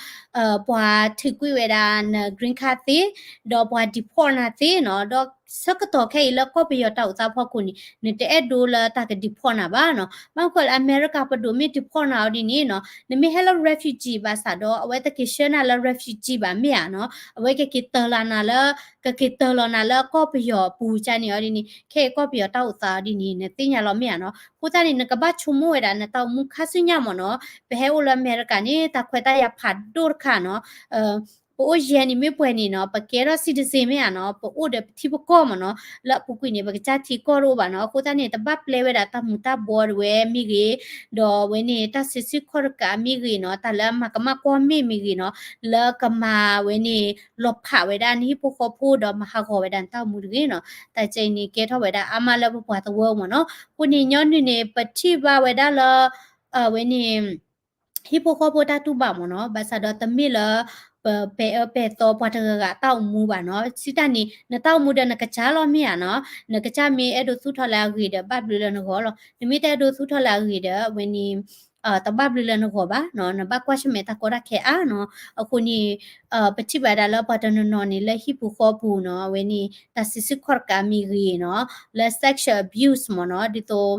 ပှၤထုးကွံာ်ဝဲဒၣ်န green card သ့, ဒီးပှၤ deport နၤသ့နီၤ, ဒီးဆၢကတီၢ်ခဲအံၤလၢကီၢ်ပယီၤတၢ်အိၣ်သးဖီခိၣ်န့ၣ် နတအဲၣ်ဒိးလၢတၢ်က deport နၤဘၣ်နီၤ. ဘၣ်မနုၤဃိလၢအမဲရကၤပဒိၣ်မ့ၢ် deport နၤအီၤဒ်န့ၣ်နီၤ, နမ့ၢ်ဟဲလၢ refugee ဘၣ်ဆၣ်ဒီး အဝဲတက့ၤဆှၢနၤလၢ refugee ဘၣ်မ့ၢ်ဧါနီၤ, အဝဲကက့ၤတၢၤလီၤနၤလၢ ကက့ၤတၢၤလီၤနၤလၢကီၢ်ပယီၤအပူၤကန့ၣ်အီၤဒ်န့ၣ်, ခဲအံၤကီၢ်ပယီၤတၢ်အိၣ်သးအီၤဒ်န့ၣ် နသ့ၣ်ညါလီၤမ့ၢ်ဧါနီၤ. အဃိသတးန့ၣ် နကဘၣ်ဆိကမိၣ်ဝဲဒၣ်နတၢ်အိၣ်မူခါဆူညါမ့ၢ်နီၤ, ပဟဲအိၣ်လၢအမဲရကၤန့ၣ် တၢ်ခွဲးတၢ်ယာ်ဖးဒိၣ်တခါနီၤ, ပအိၣ်ယဲၢ်နံၣ်မ့ၢ်ပှဲၤန့ၣ်နီၤ, ပကဲထီၣ် citizen မ့ၢ်ဧါနီၤ, ပအိၣ်ဒီးပထံပကီၢ်မ့ၢ်နီၤ, လၢအပူၤကွံာ်န့ၣ် ပကစၢ်ထံကီၢ်တအိၣ်ဘၣ်နီၤ. အဃိသတးန့ၣ် တဘၣ်ပျဲဝဲဒၣ်တၢ်မူၤတၢ်ဘှီးတဝဲမ့ၢ်ဂ့ၤ, ဒီးဝဲန့ၣ်တၢ်ဆံးစုခီၣ်တကးမ့ၢ်ဂ့ၤနီၤ, တၢ်လၢအမၤကမၣ်ကွီၢ်မ့ၢ်မ့ၢ်ဂ့ၤနီၤ, လၢကမၤဝဲန့ၣ် လီၤဖးဝဲဒၣ်နဟံၣ်ဖိဃီဖိဒီးမၤဟးဂီၤဝဲဒၣ်နတၢ်အိၣ်မူတဂ့ၤနီၤ. တၢ်ကဲအံၤန့ၣ် ကဲထီၣ်ဝဲဒၣ်အါမးလၢပပှၤသဝီမ့ၢ်နီၤ. အဃိန့ၣ် ညီနုၢ်န့ၣ် ပထံၣ်ဘၣ်ဝဲဒၣ်လၢ အဝဲန့ၣ် ဟံၣ်ဖိဃီဖိတၢ်တူၢ်ဘၣ်မ့ၢ်နီၤ, ဘၣ်ဆၣ်ဒီးတမ့ၢ်လၢ ပပဲာ်အၢပဲာ်သီပှၤတဂၤဂၤအတၢ်အိၣ်မူဘၣ်နီၤ. စံးတၢ်န့ၣ် နတၢ်အိၣ်မူဒီးနကစၢ်လီၤမ့ၢ်ဧါနီၤ, နကစၢ်မ့ၢ်အဲၣ်ဒိးသူၣ်ထီၣ်လၢအဂ့ၤဒီး ဘၣ်ဘျုးလၢနဂီၢ်လီၤ. နမ့ၢ်တအဲၣ်ဒိးသူၣ်ထီၣ်လၢအဂ့ၤဒီး အဝဲန့ၣ် တဘၣ်ဘျုးလၢနဂီၢ်ဘၣ်နီၤ, နဘၣ်ကွၢ်ဆၢၣ်မဲာ်တၢ်ကီတၢ်ခဲအါနီၤ. အဃိန့ၣ် ပထံၣ်ဘၣ်ဒၣ်လၢပှၤတနီၤနီၤန့ၣ် လၢဟံၣ်ပူၤဃီပူၤနီၤ, အဝဲန့ၣ် တၢ်ဆံးစုခီၣ်တကးမ့ၢ်ဂ့ၤနီၤ, လၢ sexual abuse မ့ၢ်နီၤ, ဒ်သိး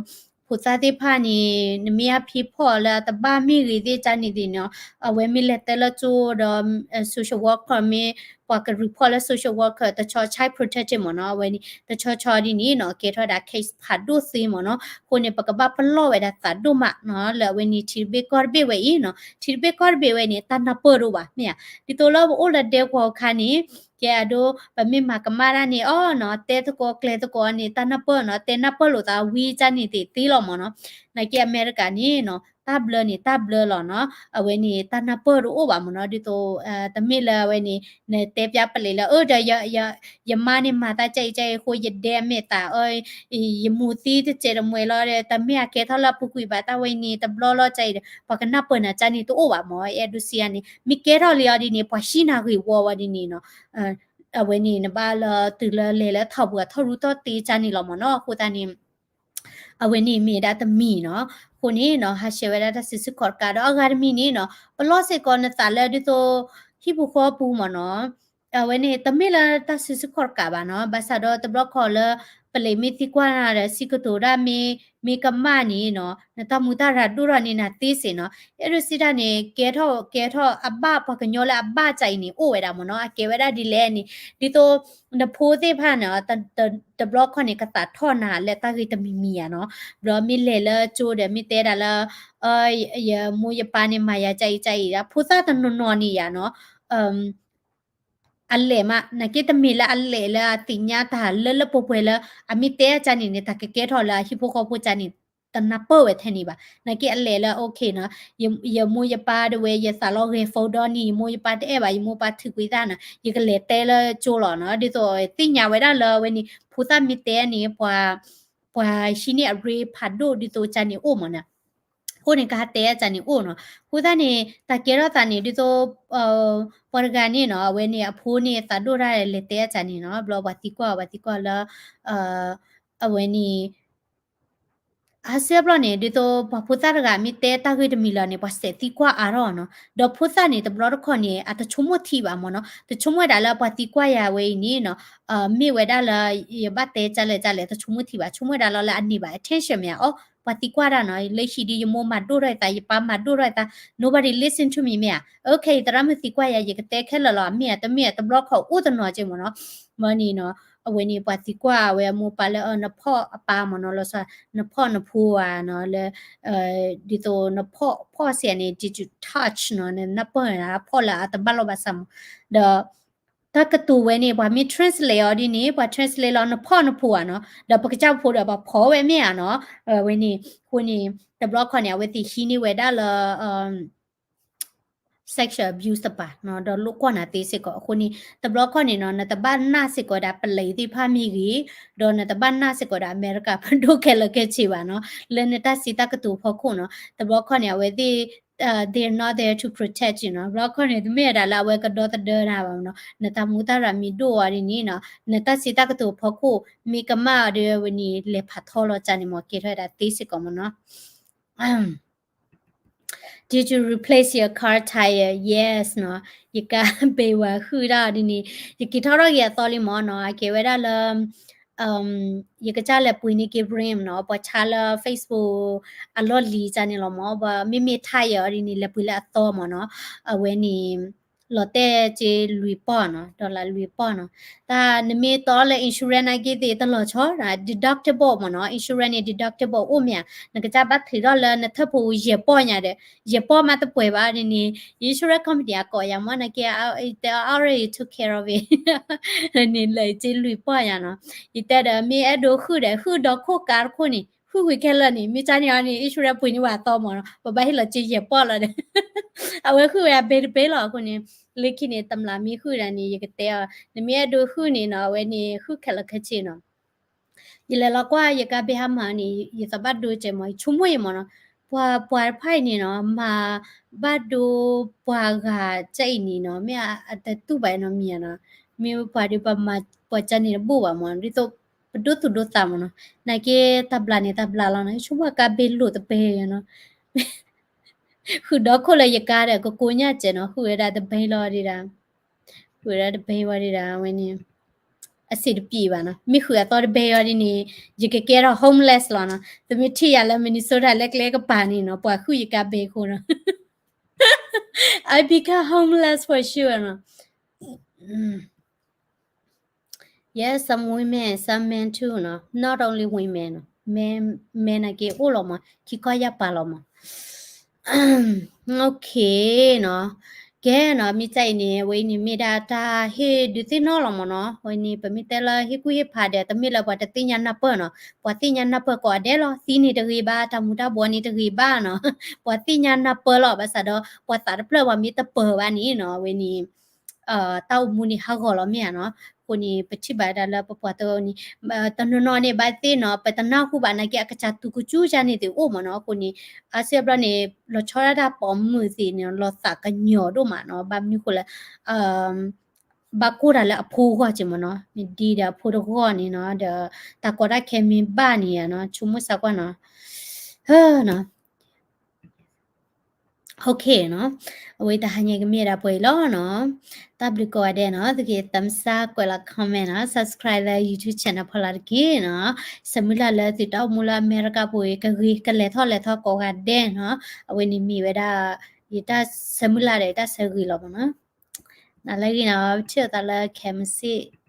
ဖိသၣ်သ့ၣ်တဖၣ်န့ၣ် နမ့ၢ်အဖံးဖီၣ်လၢအတဘၣ်မ့ၢ်ဂ့ၤသ့ၣ်ကန့ၣ်သ့ၣ်နီၤ, အဝဲမ့ၢ်လဲၤတဲလၢကၠိဒီး social worker မ့ၢ် ပှၤက report လၢ social worker တဆီ child protective မ့ၢ်နီၤ, အဝဲန့ၣ် တဆီဆီဒ်န့ၣ်နီၤ, ကဲထီၣ်ဒၣ် case ဖးဒိၣ်သ့မ့ၢ်နီၤ. အဃိန့ၣ် ပကဘၣ်ပလီၢ်ဝဲဒၣ်သးဒိၣ်မးနီၤ, လၢအဝဲန့ၣ်ထံတဘ့ၣ်ကီၢ်တဘ့ၣ်ဝဲအံၤနီၤ, ထံတဘ့ၣ်ကီၢ်တဘ့ၣ်ဝဲန့ၣ် တၢ်နၢ်ပၢၢ်တအိၣ်ဘၣ်မ့ၢ်ဧါ. ဒ်သိးလၢပအိၣ်လၢဒဲကဝီၤအခါန့ၣ် ကဲအဒိ ပမ့ၢ်မၤကမၣ်တၢ်န့ၣ် အီနီၤ, တဲသကိးကျဲၤသကိးန့ၣ် တၢ်နၢ်ပၢၢ်နီၤ, တဲနၢ်ပၢၢ်လိာ်သးဝံကန့ၣ်သ့ၣ်သ့လီၤမ့ၢ်နီၤ. နာ်က့အမဲရကၤန့ၣ်နီၤ, တၢ်ဘျၢန့ၣ် တၢ်ဘျၢလီၤနီၤ, အဝဲန့ၣ် တၢ်နၢ်ပၢၢ်တအိၣ်ဘၣ်မ့ၢ်နီၤ, ဒ်သိး တမ့ၢ်လၢအဝဲန့ၣ် နတဲပၠးပလံးလၢ အၢ ဒီး ယမါန့ၣ်မၤတၢ်ကအံၤကအံၤအဃိ ယဒဲအမဲာ်သးအၢ ယမိၢ်သံတစဲးတမှဲၤလီၤဒီး တမ့ၢ်အကဲထီၣ်လၢအပူၤကွံာ်ဘၣ် တၢ်ဝဲအံၤန့ၣ် တဘျီလီၤကအံၤဒီး ပှၤကနၢ်ပၢၢ်နၤကန့ၣ်တအိၣ်ဘၣ်မ့ၢ် အဲၣ်ဒိးစံးယၤန့ၣ် မ့ၢ်ကဲထီၣ်လံအီၤဒ်န့ၣ် ပှၤဟံးနၤဂ့ၢ်ဝီဝဲဒ်န့ၣ်နီၤ, အဝဲန့ၣ် နဘၣ်လၢတုၤလၢလဲၤလၢထီၣ်ပှၤထီၣ်ရူၢ်ထီၣ်တ့ကန့ၣ်လီၤမ့ၢ်နီၤ, အဃိသတးန့ၣ် အဝဲန့ၣ်မ့ၢ်ဒၣ်တမံၤနီၤ, အဃိန့ၣ်နီၤ ဟးဆှဲးဝဲဒၣ်တၢ်စံးဆၢခီၣ်တကးဒီးအဂၤတမံၤန့ၣ်နီၤ ပလီၢ်စ့ၢ်ကီးနသးလၢဒ်သိး ဟံၣ်ပူၤဃီပူၤမ့ၢ်နီၤ, အဝဲန့ၣ် တမ့ၢ်လၢတၢ်စံးဆၢခီၣ်တကးဘၣ်နီၤ, ဘၣ်ဆၣ်ဒီးတဘျီခီလၢ ပလံးမ့ၢ်သံကွၢ်နၤဒီး စံးကတိၤဒၣ်မ့ၢ် မ့ၢ်ကမၣ်န့ၣ်နီၤ နတၢ်မူတၢ်ရၤဒိၣ်ထီၣ်န့ၣ်နၤသ့စ့ၢ်နီၤ, အဲၣ်ဒိးစံးတၢ်န့ၣ် ကဲထီၣ်ကဲထီၣ်အဘၣ် ပှၤကညီလၢအဘၣ်ကၢ်အံၤန့ၣ် အိၣ်ဝဲဒၣ်မ့ၢ်နီၤ, အကဲဝဲဒၣ်ဒ်လဲၣ်န့ၣ် ဒ်သိး နဖိသ့ၣ်တဖၣ်န့ၣ် တဘျီခီန့ၣ် ကသးထီၣ်နၤလၢတၢ်ဂ့ၢ်တမံၤမံၤဧါနီၤ, ဘျီမ့ၢ်လဲၤလၢကၠိဒီးမ့ၢ်တဲဒၣ်လၢ ယမိၢ်ယပၢ်န့ၣ်မၤယၤကအံၤကအံၤဒၣ် ဖိသၣ်တနီၤနီၤန့ၣ်ယၤနီၤ အလဲၣ်မး နာ်က့တမ့ၢ်လၢအလဲၣ်လၢအသ့ၣ်ညါတၢ်လၢလၢပှဲၤပှဲၤလၢ အမ့ၢ်တဲအကန့ၣ်န့ၣ် တၢ်ကကဲထီၣ်လၢအဟံၣ်ဖိဃီဖိကန့ၣ် တနၢ်ပၢၢ်ဝဲထဲန့ၣ်ဘၣ်. နာ်က့အလဲၣ်လၢ okay နီၤ, ယမိၢ်ယပၢ်တဝဲ ယသးလီဂဲၤ phone ဒီးန့ၣ် ယမိၢ်ယပၢ်တအဲၣ်ဘၣ် ယမိၢ်ပၢ်ထုးကွံာ်သးနီၤ ယကလဲၤတဲလၢကၠိလီၤနီၤ, ဒ်သိးသ့ၣ်ညါဝဲဒၣ်လၢအဝဲန့ၣ် ဖိသၣ်မ့ၢ်တဲန့ၣ် ပှၤ ပှၤဟံးန့ၢ်အရ့ဖးဒိၣ်ဒ်သိးကန့ၣ်အိၣ်မ့ၢ်နီၤ အဃိန့ၣ် ကဟးတဲအကန့ၣ်အိၣ်နီၤ. အဃိသတးန့ၣ် တၢ်ကဲထီၣ်သးန့ၣ် ဒ်သိး ပှၤတဂၤန့ၣ်နီၤ အဝဲန့ၣ်အဖိန့ၣ်သးဒိၣ်တၢ်လဲၤတဲအကန့ၣ်နီၤ ဘျီပှၤသံကွၢ် ပှၤသံကွၢ်လၢ အဝဲန့ၣ် အါစုအါဘျီန့ၣ် ဒ်သိးပှၤဖိသၣ်တဂၤမ့ၢ်တဲတၢ်ဂ့ၢ်တမံၤလီၤန့ၣ် ပှၤစဲးသံကွၢ်အါထီၣ်နီၤ. ဒီးဖိသၣ်န့ၣ် တဘျီတခီၣ်န့ၣ် အတဆိကမိၣ်ထံဘၣ်မ့ၢ်နီၤ. တဆိကမိၣ်ဝဲဒၣ်လၢပှၤသံကွၢ်ယၤဝဲအံၤန့ၣ်နီၤ မ့ၢ်ဝဲဒၣ်လၢ ယဘၣ်တဲကလဲၣ်ကလဲၣ် တဆိကမိၣ်ထံဘၣ်. ဆိကမိၣ်ဝဲဒၣ်လီၤလၢအန့ၢ်ဘၣ် attention မ့ၢ်ဧါ. အိ ပှၤသံကွၢ်တၢ်နီၤ လၢဟံၣ်ဒီးယမိၢ်မၤဒိၣ်ထီၣ်ယသး ယပၢ်မၤဒိၣ်ထီၣ်ယသး nobody listen to me မ့ၢ်ဧါ. ခဲအံၤသရၣ်မုၣ်သံကွၢ်ယၤ ယကတဲခဲလၢာ်လီၤ မ့ၢ်ဧါ တမ့ၢ်ဧါ တဘျီခီၣ်အိၣ်တနီၤက့မ့ၢ်နီၤ. မ့ၢ်န့ၣ်နီၤ အဝဲန့ၣ် ပှၤသံကွၢ်ဝဲအမိၢ်ပၢ်လၢ နဖီၣ်အပၢ်မ့ၢ်နီၤ လီၤဆီ နဖီၣ်နဖိဧါနီၤ လၢ ဒ်သိးနဖီၣ်ဖီၣ်စ့ၢ်န့ၣ် did you touch နီၤ နနၢ်ပၢၢ်နၤဖီၣ်လၢအတဘၣ်လိာ်ဘၣ်စးမ့ၢ် ဒီး တၢ်ကတိၤဝဲန့ၣ် ပှၤမ့ၢ် translate အီၤဒ်န့ၣ် ပှၤ translate လီၤ နဖီၣ်နဖိဧါနီၤ ဒီးပကစၢ်ဖိဒီး ပှၤဖီၣ်ဝဲမ့ၢ်ဧါနီၤ. ဝဲန့ၣ် အဃိန့ၣ် တဘျီခီန့ၣ် အဝဲသ့ၣ်ဟံးန့ၢ်ဝဲဒၣ်လၢ sexual abuse တပၤနီၤ ဒီးလိာ်ကွီၢ်နၤသ့စ့ၢ်ကီး အဃိန့ၣ် တဘျီခီန့ၣ်နီၤ နတဘၣ်နာ်စ့ၢ်ကီးဒၣ်ပလံးသ့ၣ်တဖၣ်မ့ၢ်ဂ့ၤ ဒီးနတဘၣ်နာ်စ့ၢ်ကီးဒၣ်အမဲရကၤပဒိၣ်ခဲလၢာ်ခဲဆ့ဘၣ်နီၤ လၢနတၢ်စံးတၢ်ကတိၤဖီခိၣ်နီၤ တဘျီခီန့ၣ် အဝဲသ့ၣ် they're not there to protect you နီၤ. ဘျီခီန့ၣ် တမ့ၢ်ဝဲဒၣ်လၢအဝဲကဒီသဒၢနၤဘၣ်နီၤ. နတၢ်မူတၢ်ရၤမ့ၢ်ဒိၣ်အီၤဒ်န့ၣ်နီၤ, နတၢ်စံးတၢ်ကတိၤဖီခိၣ် မ့ၢ်ကမၣ်အီၤဒီးဝဲန့ၣ် လဲၤဖးထီလီၤကၢန့ၣ်မ့ၢ် ကဲထီၣ်ဝဲဒၣ်သ့စ့ၢ်ကီးမ့ၢ်နီၤ. Did you replace your car tire? Yes နီၤ, ယကါဘ့ဝဲဟုၣ်ဒၣ်ဒ်န့ၣ်, ယက့ၤထီၣ်ထီၣ်က့ၤအသီလံမ့ၢ်နီၤ, အကဲဝဲဒၣ်လၢ ယကစၢ်လဲၤပှ့ၤန့ၢ်က့ၤ rim နီၤ, ပှၤဆါလၢ Facebook အလီၢ်လံၤကၢန့ၣ်လီၤမ့ၢ်, မ့မ့ၢ် tire အီၤဒ်န့ၣ် လဲၤပှ့ၤလၢအသီမ့ၢ်နီၤ, အဝဲန့ၣ် လီၤတဲာ်က့ၤလွံၢ်ပီၢ်နီၤ, dollar လွံၢ်ပီၢ်နီၤ. တၢ်နမ့ၢ်တီလၢ insurance နာ်က့သ့ၣ်တလီၤဆီ, deductible မ့ၢ်နီၤ, insurance န့ၣ် deductible အိၣ်မ့ၢ်ဧါ, နကစၢ်ဘၣ်ထုးထီၣ်လၢနထၢၣ်ဖိယဲၢ်ပီၢ်ညါဒီး, ယဲၢ်ပီၢ်မးတပှဲၤဘၣ်ဒ်န့ၣ်, insurance company အကိးယၤမ့ၢ်နာ်က့, တဲ I already took care of it န့ၣ် လၢက့ၤလွံၢ်ပီၢ်ညါနီၤ. ယတဲဒီး မ့ၢ်အဲၣ်ဒိးဟုၣ်ဒီး ဟုၣ်ဒီးခိၣ်ကါတခိၣ်န့ၣ် ဟုၣ်ဝံၤခဲလၢာ်န့ၣ် မ့ၢ်ကၢန့ၣ်အီၤန့ၣ် insurance ပှ့ၤန့ၢ်ဝဲအသီမ့ၢ်နီၤ, ပဘၣ်ဟ့ၣ်လီၤက့ၤယဲၢ်ပီၢ်လီၤဒီး အဝဲဟုၣ်ဝဲအဘ့တဘ့လီၤအဃိန့ၣ်, လၢခံန့ၣ် တမျးမ့ၢ်ဟုၣ်ဒၣ်န့ၣ် ယကတဲအီၤ, နမ့ၢ်အဲၣ်ဒိးဟုၣ်န့ၣ်နီၤ, အဝဲန့ၣ်ဟုၣ်ခဲလၢာ်ခဲဆ့နီၤ. ယလဲၤလီၤကွၢ်ယကါဘ့ဟါမၢ်န့ၣ် ယသးဘၣ်ဒိကဲးမ့ၢ် ယဆိကမိၣ်အံၤမ့ၢ်နီၤ, ပှၤပှၤတဖၣ်အံၤန့ၣ်နီၤ မၤဘၣ်ဒိပှၤဂၤကၢအံၤန့ၣ်နီၤ, မ့ၢ်အတတူၢ်ဘၣ်နီတမံၤနီၤ, မ့ၢ်ပှၤဒုးပှၤမၤပှၤကၢန့ၣ်တဘူၣ်ဘၣ်မ့ၢ်, ဒ်သိးပဒိသူၣ်ဒိသးမ့ၢ်နီၤ, နာ်က့တၢ်ဘျးန့ၣ်တၢ်ဘျးလီၤနီၤ, ယဆိကမိၣ်ကါဘ့လိာ်တဘ့နီၤ ဃုာ်ဒီခိၣ်လၢယကါဒီး ကကိညၢ်စဲးနီၤ, ဃုာ်ဝဲဒၣ်တဘ့လီၤဒံးဒၣ်, ဃုာ်ဝဲဒၣ်တဘ့ဝဲဒံးဒၣ် အဝဲန့ၣ် အစံးတပံးဘၣ်နီၤ, မ့ၢ်ဃုာ်အသီတဘ့အီၤဒ်န့ၣ် ယကကဲထီၣ် homeless လီၤနီၤ, တမ့ၢ်ထံၣ်ယၤလၢ Minnesota လၢကျဲကပၤန့ၣ်နီၤ, ပှၤဃုာ်ယကါဘ့အဃိနီၤ, I become homeless for sure နီၤ. Yes, some women, some men too နီၤ, not only women နီၤ, men, men နာ်က့အိၣ်လီၤမး, ခံခီယၢ်ပာ်လီၤမး. Okay နီၤ, ကဲနီၤ, မ့ၢ်တၢ်အံၤန့ၣ် အဝဲအံၤန့ၣ်မ့ၢ်ဒၣ်တၢ်ဟ့ၣ်ဒုးသ့ၣ်နီၣ်လီၤမးနီၤ, အဝဲန့ၣ် ပမ့ၢ်တဲလၢဟ့ၣ်ကူၣ်ဟ့ၣ်ဖးဒီး တမ့ၢ်လၢပှၤတသ့ၣ်ညါနၢ်ပၢၢ်နီၤ, ပှၤသ့ၣ်ညါနၢ်ပၢၢ်ကိးဂၤဒဲးလီၤ, သံန့ၣ်တဂ့ၤဘၣ်, တၢ်မူၤတၢ်ဘှီးန့ၣ်တဂ့ၤဘၣ်နီၤ, ပှၤသ့ၣ်ညါနၢ်ပၢၢ်လီၤ, ဘၣ်ဆၣ်ဒီး ပှၤသးတဖျၢၣ်ပှၤမ့ၢ်တပၢၢ်ဘၣ်န့ၣ်နီၤ, အဝဲန့ၣ် တၢ်အိၣ်မူန့ၣ်ဟးဂီၤလီၤမ့ၢ်ဧါနီၤ. အဃိန့ၣ် ပထံၣ်ဘၣ်ဒၣ်လၢပပှၤတဝဲန့ၣ် တနီၤနီၤန့ၣ် ဘၣ်သ့ၣ်နီၤ ပတနၢ်ဟူဘၣ်နာ်က့ အကစၢ်သူကစူၣ်ယါန့ၣ်သ့ၣ်အိၣ်မ့ၢ်နီၤ. အဃိန့ၣ် အါစုအါဘျီန့ၣ် လီၤဆီဒၣ်တၢ်ပိာ်မုၣ်သ့ၣ်န့ၣ် လီၤသးကညီၤဒိၣ်မးနီၤ. ဘၣ်မနုၤဃိလဲၣ် ဘၣ်ကိၢ်တၢ်လၢအဖိဂီၢ်က့မ့ၢ်နီၤ, မ့ၢ်ဒ်ဒီးအဖိတဂီၢ်န့ၣ်နီၤ, ဒီးတၢ်ကီတၢ်ခဲမ့ၢ်ဘၣ်န့ၣ်နီၤ, ဆိကမိၣ်စၢ်ကွၢ်နီၤ, ဟၢနီၤ. Okay နီၤ, အဝဲတဟါညါကမ့ၢ်ဒၣ်ပှဲၤအံၤလီၤနီၤ. တၢ်ဘျုးကိးဂၤဒဲးနီၤ, သုကသးမုၢ်သးကွဲးလီၤ comment နီၤ, subscribe လၢ YouTube channel ဖီလာ်တက့ၢ်နီၤ. ဆၢမုၢ်လၢ်လၢသုတၢ်အိၣ်မူလၢအမဲရကၤပူၤ ကဂ့ၤကလဲၤထီၣ်လဲၤထီၣ်ကိးဂၤဒဲးနီၤ. အဝဲန့ၣ်မ့ၢ်ဝဲဒၣ် ယတၢ်ဆၢမုၢ်လၢ်ဒီးယတၢ်ဆၢဂ့ၤလီၤမ့ၢ်နီၤ. နလၢဂ့ၤနီၤ, ပထံၣ်လိာ်သးလၢ comment section